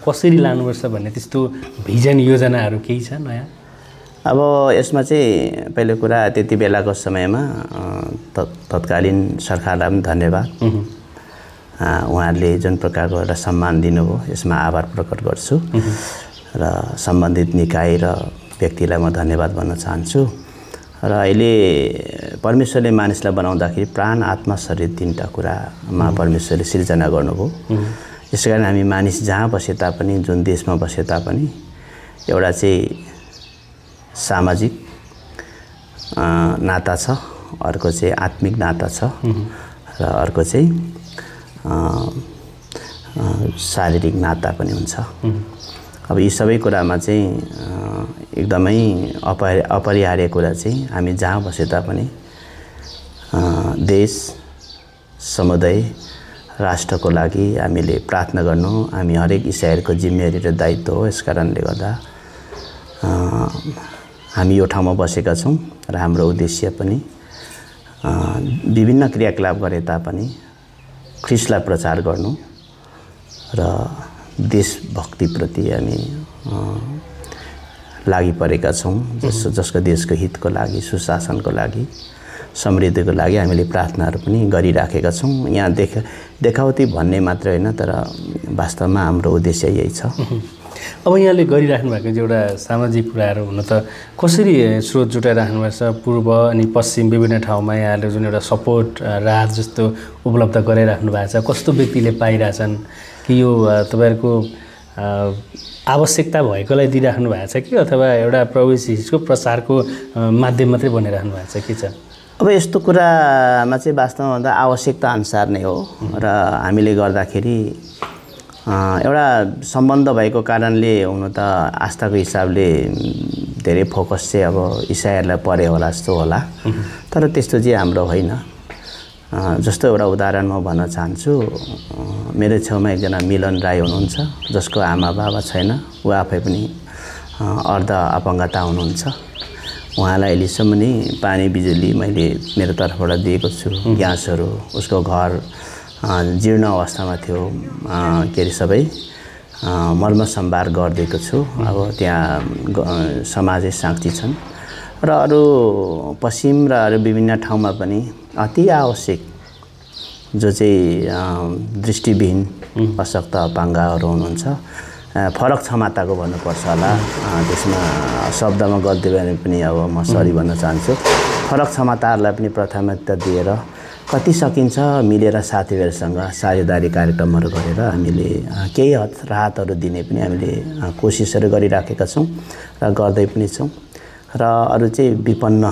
कसरी लानुपर्छ भन्ने त्यस्तो भिजन योजनाहरू केही छ नयाँ? अब यसमा चाहिँ पहिलो कुरा त्यति बेलाको समयमा तत्कालीन सरकारलाई पनि धन्यवाद। उहाँहरूले जुन प्रकारको एउटा सम्मान दिनुभयो यसमा आभार प्रकट गर्छु र सम्बन्धित निकाय र व्यक्तिलाई म धन्यवाद भन्न चाहन्छु। र अहिले परमेश्वरले मानिसलाई बनाउँदाखेरि प्राण आत्मा शरीर तीनटा कुरामा परमेश्वरले सिर्जना गर्नुभयो। यसै कारण हामी मानिस जहाँ बसे तापनि, जुन देशमा बसे तापनि एउटा चाहिँ सामाजिक नाता छ, अर्को चाहिँ आत्मिक नाता छ र अर्को चाहिँ शारीरिक नाता पनि हुन्छ। अब यी सबै कुरामा चाहिँ एकदमै अपरिहार्य कुरा चाहिँ हामी जहाँ बसे तापनि देश, समुदाय, राष्ट्रको लागि हामीले प्रार्थना गर्नु हामी हरेक इसाईहरूको जिम्मेवारी र दायित्व हो। यस कारणले गर्दा हामी यो ठाउँमा बसेका छौँ र हाम्रो उद्देश्य पनि विभिन्न क्रियाकलाप गरे तापनि ख्रिस्टलाई प्रचार गर्नु र देशभक्तिप्रति हामी लागि परेका छौँ। जसको देशको हितको लागि, सुशासनको लागि, समृद्धिको लागि हामीले प्रार्थनाहरू पनि गरिराखेका छौँ। यहाँ देखावटी भन्ने मात्र होइन, तर वास्तवमा हाम्रो उद्देश्य यही छ। अब यहाँले गरिराख्नु भएको चाहिँ एउटा सामाजिक कुराहरू हुन त कसरी स्रोत जुटाइराख्नु भएको छ? पूर्व अनि पश्चिम विभिन्न ठाउँमा यहाँले जुन एउटा सपोर्ट राहत जस्तो उपलब्ध गराइराख्नु भएको छ, कस्तो व्यक्तिले पाइरहेछन् कि यो तपाईँहरूको आवश्यकता भएकोलाई दिइराख्नु भएको छ कि अथवा एउटा प्रवेशिसको प्रचारको माध्यम मात्रै बनिराख्नु भएको छ, के छ? अब यस्तो कुरामा चाहिँ वास्तवमा भन्दा आवश्यकता अनुसार नै हो र हामीले गर्दाखेरि एउटा सम्बन्ध भएको कारणले हुन त आस्थाको हिसाबले धेरै फोकस चाहिँ अब इसाईहरूलाई परे होला जस्तो होला, तर त्यस्तो चाहिँ हाम्रो होइन। जस्तो एउटा उदाहरण म भन्न चाहन्छु, मेरो छेउमा एकजना मिलन राई हुनुहुन्छ जसको आमा बाबा छैन, ऊ आफै पनि अर्ध अपङ्गता हुनुहुन्छ। उहाँलाई अहिलेसम्म नि पानी बिजुली मैले मेरो तर्फबाट दिएको छु, ग्यासहरू, उसको घर जीर्ण अवस्थामा थियो, के अरे सबै मर्म सम्भार गरिदिएको छु। अब त्यहाँ समाजै साक्षी छन् र अरू पश्चिम र अरू विभिन्न ठाउँमा पनि अति आवश्यक जो चाहिँ दृष्टिविहीन अशक्त अपाङ्गहरू हुनुहुन्छ। फरक क्षमताको भन्नुपर्छ होला, त्यसमा शब्दमा गल्ती भने पनि अब म सरी भन्न चाहन्छु। फरक क्षमताहरूलाई पनि प्राथमिकता दिएर कति सकिन्छ मिलेर साथीभाइहरूसँग साझेदारी कार्यक्रमहरू गरेर हामीले केही राहतहरू दिने पनि हामीले कोसिसहरू गरिराखेका छौँ र गर्दै पनि छौँ। र अरू चाहिँ विपन्न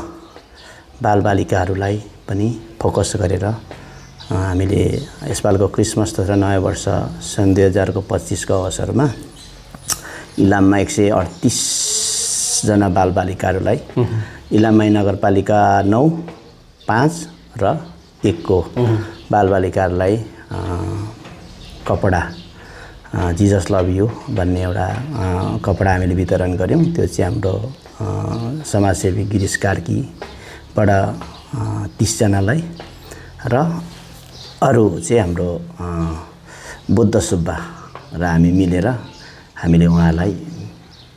बालबालिकाहरूलाई पनि फोकस गरेर हामीले यसपालिको क्रिसमस तथा नयाँ वर्ष सन् 2025 को अवसरमा इलाममा 138 जना बालबालिकाहरूलाई इलाम नगरपालिका 9, 5 र 1 को बालबालिकाहरूलाई कपडा जिजस लभ यु भन्ने एउटा कपडा हामीले वितरण गऱ्यौँ। त्यो चाहिँ हाम्रो समाजसेवी गिरीश कार्कीबाट 30 जनालाई र अरू चाहिँ हाम्रो बुद्ध सुब्बा र हामी मिलेर हामीले उहाँलाई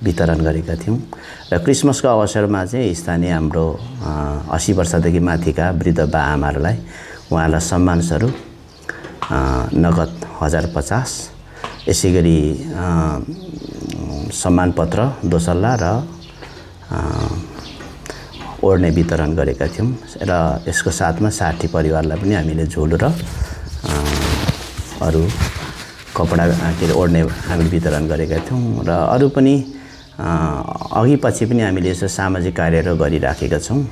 वितरण गरेका थियौँ। र क्रिसमसको अवसरमा चाहिँ स्थानीय हाम्रो 80 वर्षदेखि माथिका वृद्ध बा आमाहरूलाई उहाँलाई सम्मानस्वरूप नगद 1050, यसै गरी सम्मानपत्र दोसल्ला र ओढ्ने वितरण गरेका थियौँ। र यसको साथमा 60 परिवारलाई पनि हामीले झोल र अरू कपडा के अरे ओढ्ने हामीले वितरण गरेका थियौँ। र अरू पनि अघि पछि पनि हामीले यसो सामाजिक कार्यहरू गरिराखेका छौँ।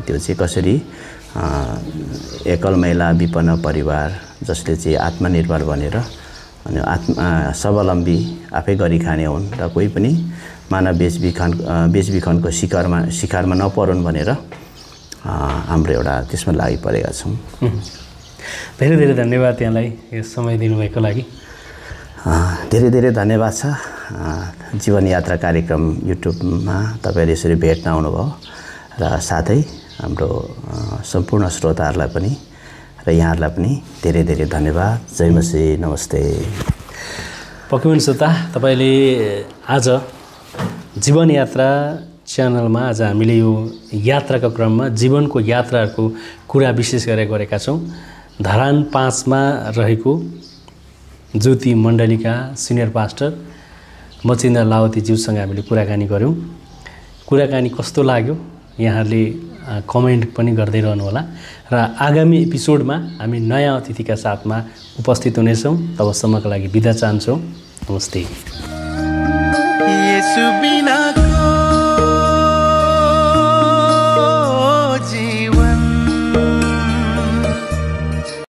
त्यो चाहिँ कसरी एकल महिला विपन्न परिवार जसले चाहिँ आत्मनिर्भर बनेर अनि स्वावलम्बी आफै गरी खाने हुन् र कोही पनि मानव बेचबिखनको शिकारमा नपरुन् भनेर हाम्रो एउटा त्यसमा लागि परेका छौँ। धेरै धेरै धन्यवाद यहाँलाई यो समय दिनुभएको लागि। धेरै धेरै धन्यवाद छ। जीवन यात्रा कार्यक्रम युट्युबमा तपाईँले यसरी भेट्न आउनुभयो र साथै हाम्रो सम्पूर्ण श्रोताहरूलाई पनि र यहाँहरूलाई पनि धेरै धेरै धन्यवाद। जय मसी, नमस्ते। पक्कै श्रोता, तपाईँले आज जीवन यात्रा च्यानलमा आज हामीले यो यात्राको क्रममा जीवनको यात्राहरूको कुरा विशेष गरेका छौँ। धरान 5 मा रहेको ज्योति मण्डलीका सिनियर पास्टर मचिन्द्र लावती ज्यूसँग हामीले कुराकानी गऱ्यौँ। कुराकानी कस्तो लाग्यो यहाँहरूले कमेन्ट पनि गर्दै रहनुहोला र आगामी एपिसोडमा हामी नयाँ अतिथिका साथमा उपस्थित हुनेछौँ। तबसम्मका लागि बिदा चाहन्छौँ। नमस्ते।